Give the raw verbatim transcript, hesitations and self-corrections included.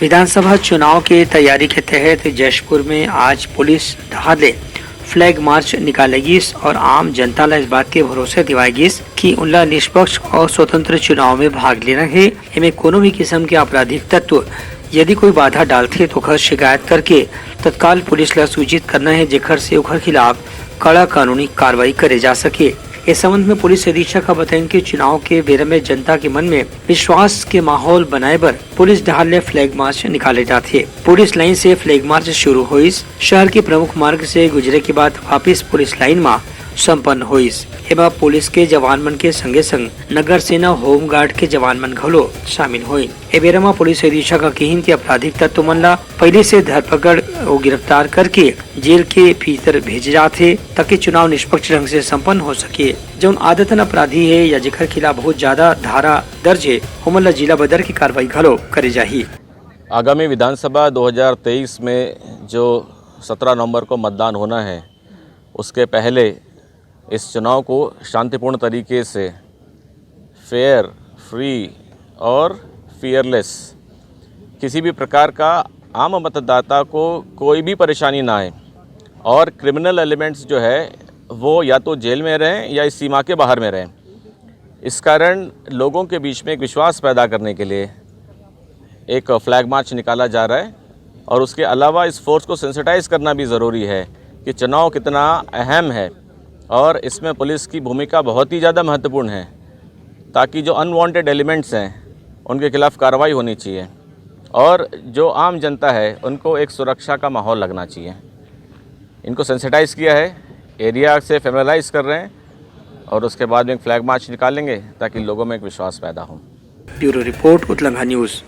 विधानसभा चुनाव के तैयारी के तहत जशपुर में आज पुलिस डहार ले फ्लैग मार्च निकाले गिस और आम जनता ला इस बात के भरोसा दिवाए गिस कि उनला निष्पक्ष और स्वतंत्र चुनाव में भाग लेना हे। एमे कोनो भी किस्म के आपराधिक तत्व यदि कोई बाधा डालथे, तो ओकर शिकायत करके तत्काल पुलिस ला सूचित करना हे, जेकर से ओकर खिलाफ कड़ा कानूनी कार्रवाई करे जा सके। इस संबंध में पुलिस अधीक्षक ह बताइन कि चुनाव के बेरा में जनता के मन में विश्वास के माहौल बनाए बर पुलिस डहार ले फ्लैग मार्च निकाले जाथे। पुलिस लाइन से फ्लैग मार्च शुरू होइस, शहर के प्रमुख मार्ग से गुजरे के बाद वापिस पुलिस लाइन म संपन्न होइस। एमा पुलिस के जवान मन के संगे संग नगर सेना, होमगार्ड के जवान मन घलो शामिल होइन। ए बेरा म पुलिस अधीक्षक ह किहिन कि आपराधिक तत्व मन ला पहिली से धरपकड़ अउ गिरफ्तार करके जेल के भीतर भेजे जात हे, ताकि चुनाव निष्पक्ष ढंग से संपन्न हो सके। जउन आदतन अपराधी हे या जेकर खिलाफ बहुत ज्यादा धारा दर्ज हे, ओमन ला जिला बदर के कार्रवाई घलो करे जाही। आगामी विधानसभा दो हज़ार तेईस में जो सत्रह नवंबर को मतदान होना है, उसके पहले इस चुनाव को शांतिपूर्ण तरीके से, फेयर, फ्री और फियरलेस, किसी भी प्रकार का आम मतदाता को कोई भी परेशानी ना आए और क्रिमिनल एलिमेंट्स जो है, वो या तो जेल में रहें या इस सीमा के बाहर में रहें। इस कारण लोगों के बीच में एक विश्वास पैदा करने के लिए एक फ्लैग मार्च निकाला जा रहा है और उसके अलावा इस फोर्स को सेंसिटाइज करना भी ज़रूरी है कि चुनाव कितना अहम है और इसमें पुलिस की भूमिका बहुत ही ज़्यादा महत्वपूर्ण है, ताकि जो अनवांटेड एलिमेंट्स हैं, उनके खिलाफ कार्रवाई होनी चाहिए और जो आम जनता है, उनको एक सुरक्षा का माहौल लगना चाहिए। इनको सेंसिटाइज किया है, एरिया से फैमिलराइज कर रहे हैं और उसके बाद में एक फ्लैग मार्च निकालेंगे, ताकि लोगों में एक विश्वास पैदा हो। Bureau report, Utlangha news.